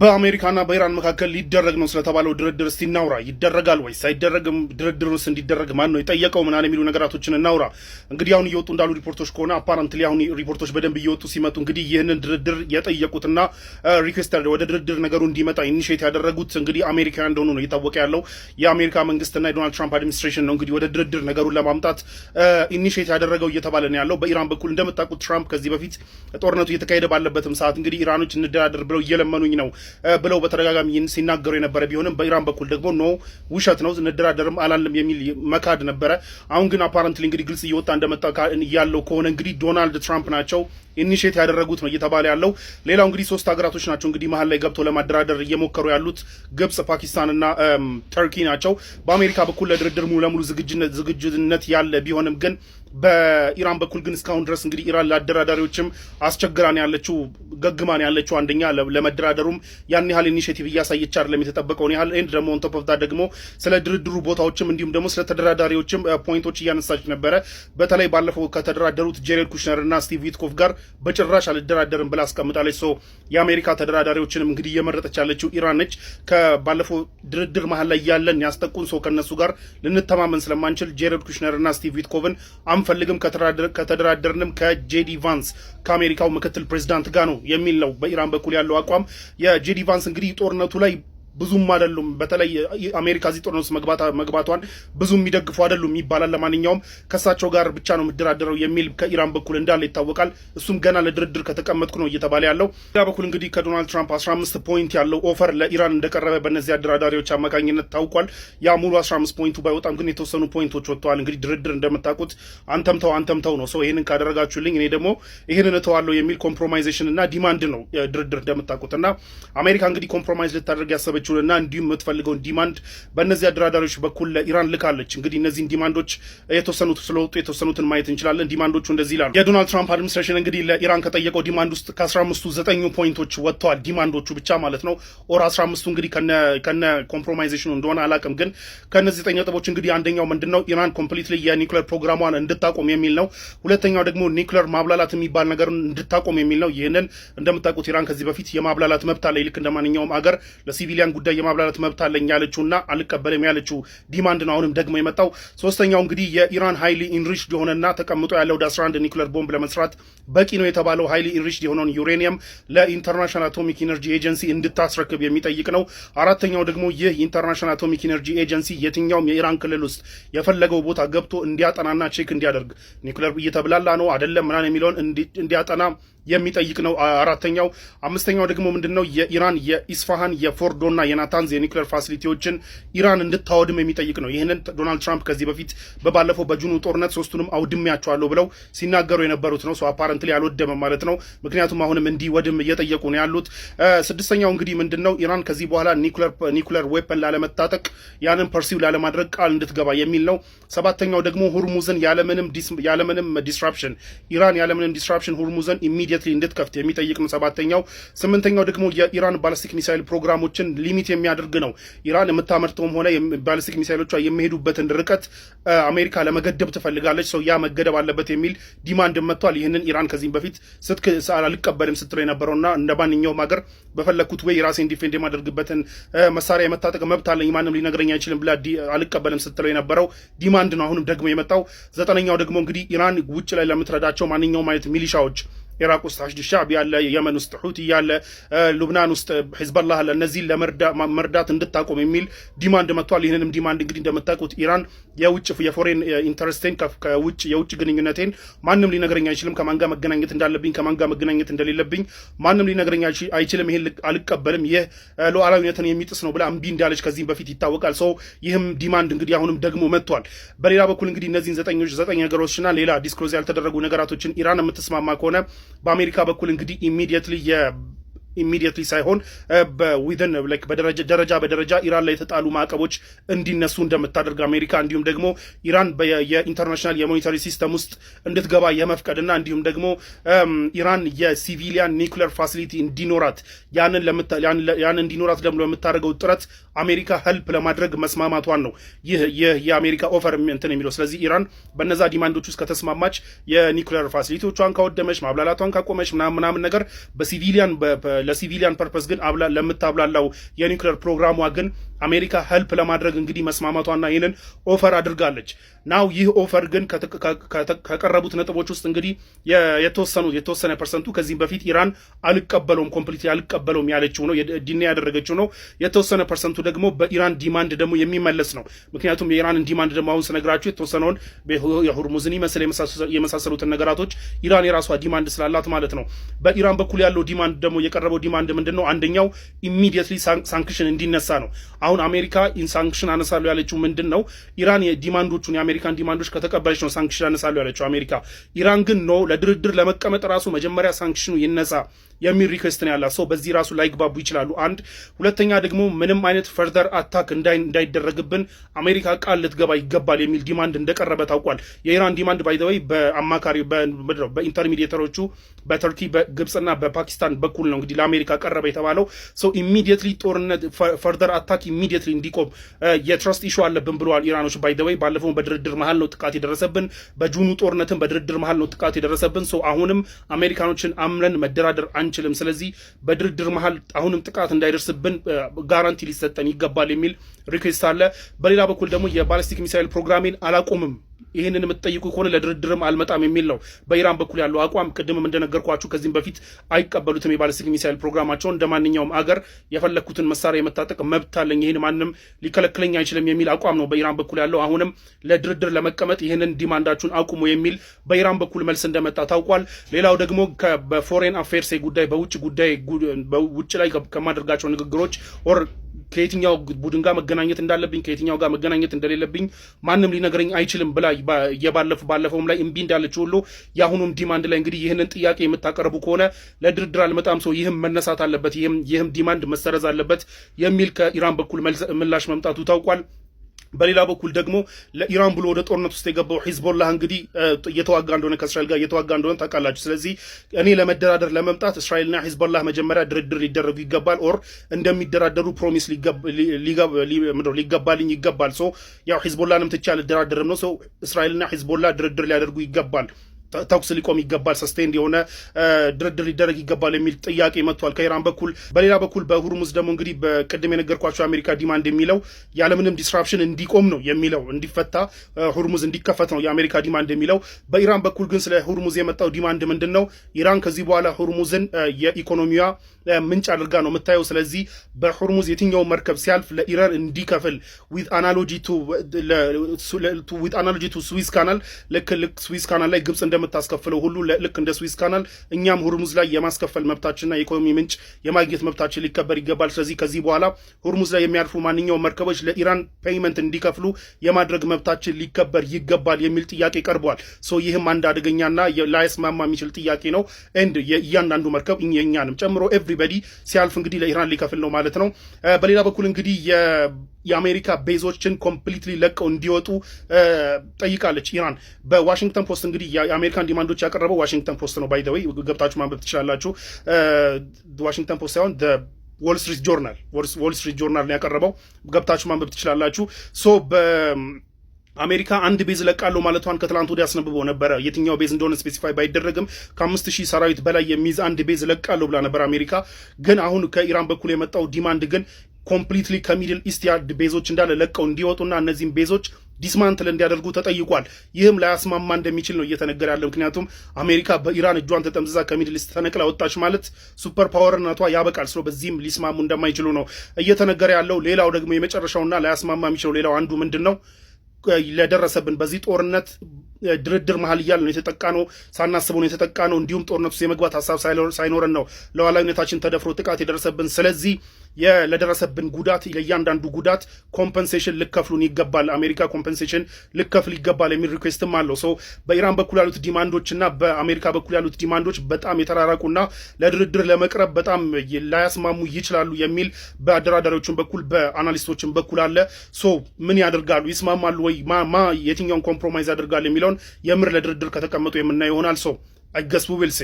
በአሜሪካና በኢራን መካከል ሊደረግ ነው ስለተባለው ድርድር እስቲ እናውራ። ይደረጋል ወይስ አይደረግም? ድርድሩስ እንዲደረግ ማን ነው የጠየቀው? ምናምን የሚሉ ነገራቶችን እናውራ። እንግዲህ አሁን እየወጡ እንዳሉ ሪፖርቶች ከሆነ፣ apparently አሁን ሪፖርቶች በደንብ እየወጡ ሲመጡ እንግዲህ ይህንን ድርድር የጠየቁትና request ወደ ድርድር ነገሩ እንዲመጣ initiate ያደረጉት እንግዲህ አሜሪካ እንደሆኑ ነው እየታወቀ ያለው። የአሜሪካ መንግስትና የዶናልድ ትራምፕ administration ነው እንግዲህ ወደ ድርድር ነገሩን ለማምጣት initiate ያደረገው እየተባለ ነው ያለው። በኢራን በኩል እንደምታውቁት ትራምፕ ከዚህ በፊት ጦርነቱ እየተካሄደ ባለበትም ሰዓት እንግዲህ ኢራኖች እንደራደር ብለው እየለመኑኝ ነው ብለው በተደጋጋሚ ሲናገሩ የነበረ ቢሆንም በኢራን በኩል ደግሞ no፣ ውሸት ነው፣ እንደራደርም አላልንም የሚል መካድ ነበረ። አሁን ግን apparently እንግዲህ ግልጽ እየወጣ እንደመጣ ያለው ከሆነ እንግዲህ ዶናልድ ትራምፕ ናቸው initiate ያደረጉት ነው እየተባለ ያለው። ሌላው እንግዲህ ሶስት ሀገራቶች ናቸው እንግዲህ መሀል ላይ ገብተው ለማደራደር እየሞከሩ ያሉት፣ ግብጽ፣ ፓኪስታን እና ተርኪ ናቸው። በአሜሪካ በኩል ለድርድር ሙሉ ለሙሉ ዝግጁነት ያለ ቢሆንም ግን በኢራን በኩል ግን እስካሁን ድረስ እንግዲህ ኢራን ለአደራዳሪዎችም አስቸግራን ያለችው፣ ገግማን ያለችው፣ አንደኛ ለመደራደሩም ያን ያህል initiative እያሳየች አይደለም የተጠበቀውን ያህል። And ደግሞ on top of that ደግሞ ስለ ድርድሩ ቦታዎችም እንዲሁም ደግሞ ስለ ተደራዳሪዎችም point ኦች እያነሳች ነበረ። በተለይ ባለፈው ከተደራደሩት ጄሬድ ኩሽነር እና ስቲቭ ዊትኮፍ ጋር በጭራሽ አልደራደርም ብላ አስቀምጣለች። So የአሜሪካ ተደራዳሪዎችንም እንግዲህ እየመረጠች ያለችው ኢራን ነች። ከባለፈው ድርድር መሀል ላይ ያለን ያስጠቁን ሰው ከነሱ ጋር ልንተማመን ስለማንችል ጄሬድ ኩሽነር እና ስቲቭ ዊትኮቭን አንፈልግም፣ ከተደራደርንም ከጄዲ ቫንስ ከአሜሪካው ምክትል ፕሬዚዳንት ጋር ነው የሚል ነው በኢራን በኩል ያለው አቋም። የጄዲ ቫንስ እንግዲህ ጦርነቱ ላይ ብዙም አይደሉም። በተለይ አሜሪካ እዚህ ጦርነት ውስጥ መግባቷን ብዙ የሚደግፉ አይደሉም ይባላል። ለማንኛውም ከእሳቸው ጋር ብቻ ነው የምደራደረው የሚል ከኢራን በኩል እንዳለ ይታወቃል። እሱም ገና ለድርድር ከተቀመጥኩ ነው እየተባለ ያለው። ሌላ በኩል እንግዲህ ከዶናልድ ትራምፕ 15 point ያለው offer ለኢራን እንደቀረበ በእነዚህ አደራዳሪዎች አማካኝነት ታውቋል። ያ ሙሉ 15 point ኡ ባይወጣም ግን የተወሰኑ point ኦች ወጥተዋል። እንግዲህ ድርድር እንደምታውቁት አንተም ተው አንተም ተው ነው። So ይህንን ካደረጋችሁልኝ እኔ ደግሞ ይህንን እተዋለሁ የሚል compromization እና demand ነው ድርድር እንደምታውቁት። እና አሜሪካ እንግዲህ compromise ልታደርግ ያሰበችውንና እንዲሁም የምትፈልገውን demand በእነዚህ አደራዳሪዎች በኩል ለኢራን ልካለች። እንግዲህ እነዚህን demand ኦች የተወሰኑት ስለወጡ የተወሰኑትን ማየት እንችላለን። Demand ኦቹ እንደዚህ ይላሉ። የዶናልድ ትራምፕ administration እንግዲህ ለኢራን ከጠየቀው demand ውስጥ ከ15ቱ ዘጠኙ point ኦች ወጥተዋል። Demand ኦቹ ብቻ ማለት ነው። Or 15ቱ እንግዲህ ከነ compromization ኑ እንደሆነ አላቅም፣ ግን ከነዚህ ዘጠኝ ነጥቦች እንግዲህ አንደኛው ምንድን ነው? ኢራን completely የኒውክሌር ፕሮግራሟን እንድታቆም የሚል ነው። ሁለተኛው ደግሞ ኒውክሌር ማብላላት የሚባል ነገር እንድታቆም የሚል ነው። ይህንን እንደምታውቁት ኢራን ከዚህ በፊት የማብላላት መብት አለኝ፣ ልክ እንደ ማንኛውም አገር ለ civilian ጉዳይ የማብላላት መብት አለኝ ያለችውና አልቀበልም ያለችው demand ነው አሁንም ደግሞ የመጣው። ሶስተኛው እንግዲህ የኢራን highly enriched የሆነና ተቀምጦ ያለው ወደ 11 ኒውክሌር ቦምብ ለመስራት በቂ ነው የተባለው highly enriched የሆነውን ዩሬኒየም ለ International Atomic Energy Agency እንድታስረክብ የሚጠይቅ ነው። አራተኛው ደግሞ ይህ International Atomic Energy Agency የትኛውም የኢራን ክልል ውስጥ የፈለገው ቦታ ገብቶ እንዲያጠናና check እንዲያደርግ፣ ኒውክሌር እየተብላላ ነው አይደለም ምናምን የሚለውን እንዲያጠና የሚጠይቅ ነው። አራተኛው። አምስተኛው ደግሞ ምንድን ነው? የኢራን የኢስፋሃን፣ የፎርዶና የናታንዝ የኒውክሌር facility ዎችን ኢራን እንድታወድም የሚጠይቅ ነው። ይህንን ዶናልድ ትራምፕ ከዚህ በፊት በባለፈው በ June ኑ ጦርነት ሶስቱንም አውድሜያቸዋለሁ ብለው ሲናገሩ የነበሩት ነው። So apparently አልወደመም ማለት ነው። ምክንያቱም አሁንም እንዲወድም እየጠየቁ ነው ያሉት። ስድስተኛው እንግዲህ ምንድን ነው? ኢራን ከዚህ በኋላ nuclear weapon ላለመታጠቅ፣ ያንን pursue ላለማድረግ ቃል እንድትገባ የሚል ነው። ሰባተኛው ደግሞ ሁርሙዝን ያለምንም disruption፣ ኢራን ያለምንም disruption ሁርሙዝን immediately እንድትከፍት የሚጠይቅ ነው ሰባተኛው። ስምንተኛው ደግሞ የኢራን ballistic missile ፕሮግራሞችን limit የሚያደርግ ነው። ኢራን የምታመርተውም ሆነ ballistic ሚሳይሎቿ የሚሄዱበትን ርቀት አሜሪካ ለመገደብ ትፈልጋለች። So ያ መገደብ አለበት የሚል demand መጥቷል። ይህንን ኢራን ከዚህም በፊት ስትክ አልቀበልም ስትለው የነበረውና እንደ ማንኛውም ሀገር በፈለግኩት ወይ ራሴን defend የማደርግበትን መሳሪያ የመታጠቅ መብት አለኝ፣ ማንም ሊነግረኝ አይችልም ብላ አልቀበልም ስትለው የነበረው demand ነው። አሁንም ደግሞ የመጣው። ዘጠነኛው ደግሞ እንግዲህ ኢራን ውጭ ላይ ለምትረዳቸው ማንኛውም አይነት ሚሊሻዎች፣ ኢራቅ ውስጥ ሐሽድ ሻዕቢ አለ፣ የመን ውስጥ ሁቲ አለ፣ ሉብናን ውስጥ ሂዝበላህ አለ። እነዚህን ለመርዳት እንድታቆም የሚል demand መጥቷል። ይህንንም demand እንግዲህ እንደምታውቁት ኢራን የውጭ የ foreign interest ኤን፣ ከውጭ የውጭ ግንኙነቴን ማንም ሊነግረኝ አይችልም፣ ከማን ጋር መገናኘት እንዳለብኝ፣ ከማን ጋር መገናኘት እንደሌለብኝ ማንም ሊነግረኝ አይችልም፣ ይህን አልቀበልም፣ ይህ ሉዓላዊነትን የሚጥስ ነው ብላ እምቢ እንዳለች ከዚህም በፊት ይታወቃል። So ይህም demand እንግዲህ አሁንም ደግሞ መጥቷል። በሌላ በኩል እንግዲህ እነዚህን ዘጠኝ ነገሮችና ሌላ disclose ያልተደረጉ ነገራቶችን ኢራን የምትስማማ ከሆነ በአሜሪካ በኩል እንግዲህ immediately ሳይሆን በ within like በደረጃ በደረጃ ኢራን ላይ የተጣሉ ማዕቀቦች እንዲነሱ እንደምታደርግ አሜሪካ፣ እንዲሁም ደግሞ ኢራን የ international የ monetary system ውስጥ እንድትገባ የመፍቀድና እንዲሁም ደግሞ ኢራን የ civilian nuclear facility እንዲኖራት፣ ያን እንዲኖራት ደግሞ ለምታደርገው ጥረት አሜሪካ help ለማድረግ መስማማቷን ነው ይህ የአሜሪካ offer እንትን የሚለው። ስለዚህ ኢራን በነዛ demand ኦች ውስጥ ከተስማማች፣ የ nuclear facility ዎቿን ካወደመች፣ ማብላላቷን ካቆመች ምናምን ምናምን ነገር በ civilian ለ civilian purpose ግን ለምታብላላው የኒውክሌር ፕሮግራሟ ግን አሜሪካ help ለማድረግ እንግዲህ መስማማቷና ይህንን offer አድርጋለች። Now ይህ offer ግን ከቀረቡት ነጥቦች ውስጥ እንግዲህ የተወሰነ percent ኡ ከዚህም በፊት ኢራን አልቀበለውም፣ completely አልቀበለውም ያለችው ነው፣ deny ያደረገችው ነው። የተወሰነ percent ኡ ደግሞ በኢራን demand ደግሞ የሚመለስ ነው። ምክንያቱም የኢራንን demand ደግሞ አሁን ስነግራችሁ የተወሰነውን የሁርሙዝን ይመስል የመሳሰሉትን ነገራቶች ኢራን የራሷ demand ስላላት ማለት ነው። በኢራን በኩል ያለው demand ደግሞ፣ የቀረበው demand ምንድን ነው? አንደኛው immediately sanction እንዲነሳ ነው። አሁን አሜሪካ sanction አነሳለሁ ያለችው ምንድን ነው? ኢራን የ demand ኦቹን፣ የአሜሪካን demand ኦች ከተቀበለች ነው sanction አነሳለሁ ያለችው አሜሪካ። ኢራን ግን no፣ ለድርድር ለመቀመጥ ራሱ መጀመሪያ sanction ኑ ይነሳ የሚል request ነው ያላት። So በዚህ ራሱ ላይግባቡ ይችላሉ። አንድ ሁለተኛ ደግሞ ምንም አይነት further attack እንዳይደረግብን አሜሪካ ቃል ልትገባ ይገባል የሚል demand እንደቀረበ ታውቋል። የኢራን demand by the way በአማካሪ በ intermediator ኦቹ በተርኪ፣ በግብፅና በፓኪስታን በኩል ነው እንግዲህ ለአሜሪካ ቀረበ የተባለው። So immediately ጦርነት፣ further attack immediately እንዲቆም፣ የ trust issue አለብን ብለዋል ኢራኖች። By the way ባለፈው በድርድር መሀል ነው ጥቃት የደረሰብን። በ June ኑ ጦርነትም በድርድር መሀል ነው ጥቃት የደረሰብን። So አሁንም አሜሪካኖችን አምነን መደራደር አንችልም። ስለዚህ በድርድር መሀል አሁንም ጥቃት እንዳይደርስብን guarantee ሊሰጠን ይገባል የሚል request አለ። በሌላ በኩል ደግሞ የ ballistic missile ፕሮግራሜን አላቆምም፣ ይህንን የምትጠይቁ ከሆነ ለድርድርም አልመጣም የሚል ነው በኢራን በኩል ያለው አቋም። ቅድምም እንደነገርኳችሁ ከዚህም በፊት አይቀበሉትም የ ballistic missile ፕሮግራማቸውን። እንደ ማንኛውም አገር የፈለግኩትን መሳሪያ የመታጠቅ መብት አለኝ፣ ይህን ማንም ሊከለክለኝ አይችልም የሚል አቋም ነው በኢራን በኩል ያለው። አሁንም ለድርድር ለመቀመጥ ይህንን demand ኣችሁን አቁሙ የሚል በኢራን በኩል መልስ እንደመጣ ታውቋል። ሌላው ደግሞ በ foreign affairs ጉዳይ፣ በውጭ ጉዳይ፣ በውጭ ላይ ከማደርጋቸው ንግግሮች or ከየትኛው ቡድን ጋር መገናኘት እንዳለብኝ፣ ከየትኛው ጋር መገናኘት እንደሌለብኝ ማንም ሊነግረኝ አይችልም ብላ ባለፈውም ላይ እምቢ እንዳለች ሁሉ የአሁኑም demand ላይ እንግዲህ ይህንን ጥያቄ የምታቀርቡ ከሆነ ለድርድር አልመጣም፣ so ይህም መነሳት አለበት፣ ይህም demand መሰረዝ አለበት የሚል ከኢራን በኩል ምላሽ መምጣቱ ታውቋል። በሌላ በኩል ደግሞ ለኢራን ብሎ ወደ ጦርነት ውስጥ የገባው ሂዝቦላህ እንግዲህ እየተዋጋ እንደሆነ፣ ከእስራኤል ጋር እየተዋጋ እንደሆነ ታውቃላችሁ። ስለዚህ እኔ ለመደራደር ለመምጣት እስራኤልና ሂዝቦላህ መጀመሪያ ድርድር ሊደረጉ ይገባል፣ or እንደሚደራደሩ promise ሊገባልኝ ይገባል። So ያው ሂዝቦላንም ትቼ አልደራደርም ነው። So እስራኤልና ሂዝቦላ ድርድር ሊያደርጉ ይገባል፣ ተኩስ ሊቆም ይገባል፣ sustained የሆነ ድርድር ሊደረግ ይገባል የሚል ጥያቄ መጥቷል ከኢራን በኩል። በሌላ በኩል በሁርሙዝ ደግሞ እንግዲህ በቅድም የነገርኳቸው የአሜሪካ demand የሚለው ያለምንም disruption እንዲቆም ነው የሚለው፣ እንዲፈታ፣ ሁርሙዝ እንዲከፈት ነው የአሜሪካ demand የሚለው። በኢራን በኩል ግን ስለ ሁርሙዝ የመጣው demand ምንድን ነው? ኢራን ከዚህ በኋላ ሁርሙዝን የኢኮኖሚዋ ምንጭ አድርጋ ነው የምታየው። ስለዚህ በሁርሙዝ የትኛው መርከብ ሲያልፍ ለኢራን እንዲከፍል with analogy to Suez Canal፣ ልክ Suez Canal ላይ ግብፅ እንደምታስከፍለው ሁሉ ልክ እንደ Suez Canal እኛም ሁርሙዝ ላይ የማስከፈል መብታችንና የኢኮኖሚ ምንጭ የማግኘት መብታችን ሊከበር ይገባል። ስለዚህ ከዚህ በኋላ ሁርሙዝ ላይ የሚያልፉ ማንኛውም መርከቦች ለኢራን payment እንዲከፍሉ የማድረግ መብታችን ሊከበር ይገባል የሚል ጥያቄ ቀርቧል። So ይህም አንድ አደገኛና ላያስማማ የሚችል ጥያቄ ነው። And የእያንዳንዱ መርከብ የእኛንም ጨምሮ everybody ሲያልፍ እንግዲህ ለኢራን ሊከፍል ነው ማለት ነው። በሌላ በኩል እንግዲህ የአሜሪካ base ኦችን completely ለቀው እንዲወጡ ጠይቃለች ኢራን። በዋሽንግተን ፖስት እንግዲህ የአሜሪካን demand ኦች ያቀረበው ዋሽንግተን ፖስት ነው። By the way ገብታችሁ ማንበብ ትችላላችሁ። ዋሽንግተን ፖስት ሳይሆን ዎል ስትሪት ጆርናል፣ ዎል ስትሪት ጆርናል ነው ያቀረበው። ገብታችሁ ማንበብ ትችላላችሁ። So በአሜሪካ አንድ base ለቃለሁ ማለቷን ከትላንት ወዲያ አስነብበው ነበረ። የትኛው base እንደሆነ specify ባይደረግም ከ5,000 ሰራዊት በላይ የሚይዝ አንድ base ለቃለሁ ብላ ነበር አሜሪካ። ግን አሁን ከኢራን በኩል የመጣው demand ግን completely ከ Middle East ያሉ base ኦች እንዳለ ለቀው እንዲወጡና እነዚህም base ኦች dismantle እንዲያደርጉ ተጠይቋል። ይህም ላያስማማ እንደሚችል ነው እየተነገረ ያለ። ምክንያቱም አሜሪካ በኢራን እጇን ተጠምዝዛ ከ Middle East ተነቅላ ወጣች ማለት super power ነቷ ያበቃል። So በዚህም ሊስማሙ እንደማይችሉ ነው እየተነገረ ያለው። ሌላው ደግሞ የመጨረሻውና ላያስማማ የሚችለው ሌላው አንዱ ምንድን ነው? ለደረሰብን በዚህ ጦርነት ድርድር መሀል እያለ ነው የተጠቃነው፣ ሳናስበው ነው የተጠቃነው። እንዲሁም ጦርነት ውስጥ የመግባት ሀሳብ ሳይኖረን ነው ሉዓላዊነታችን ተደፍሮ ጥቃት የደረሰብን። ስለዚህ ለደረሰብን ጉዳት፣ ለእያንዳንዱ ጉዳት compensation ልትከፍሉን ይገባል፣ አሜሪካ compensation ልትከፍል ይገባል የሚል request ም አለው። So በኢራን በኩል ያሉት demand ኦች እና በአሜሪካ በኩል ያሉት demand ኦች በጣም የተራራቁና ለድርድር ለመቅረብ በጣም ላያስማሙ ይችላሉ የሚል በአደራዳሪዎችን በኩል በ analyst ኦችን በኩል አለ። So ምን ያደርጋሉ? ይስማማሉ ወይ? ማ የትኛውን compromise ያደርጋል የሚለውን የምር ለድርድር ከተቀመጡ የምናየው ይሆናል። So I guess we will see.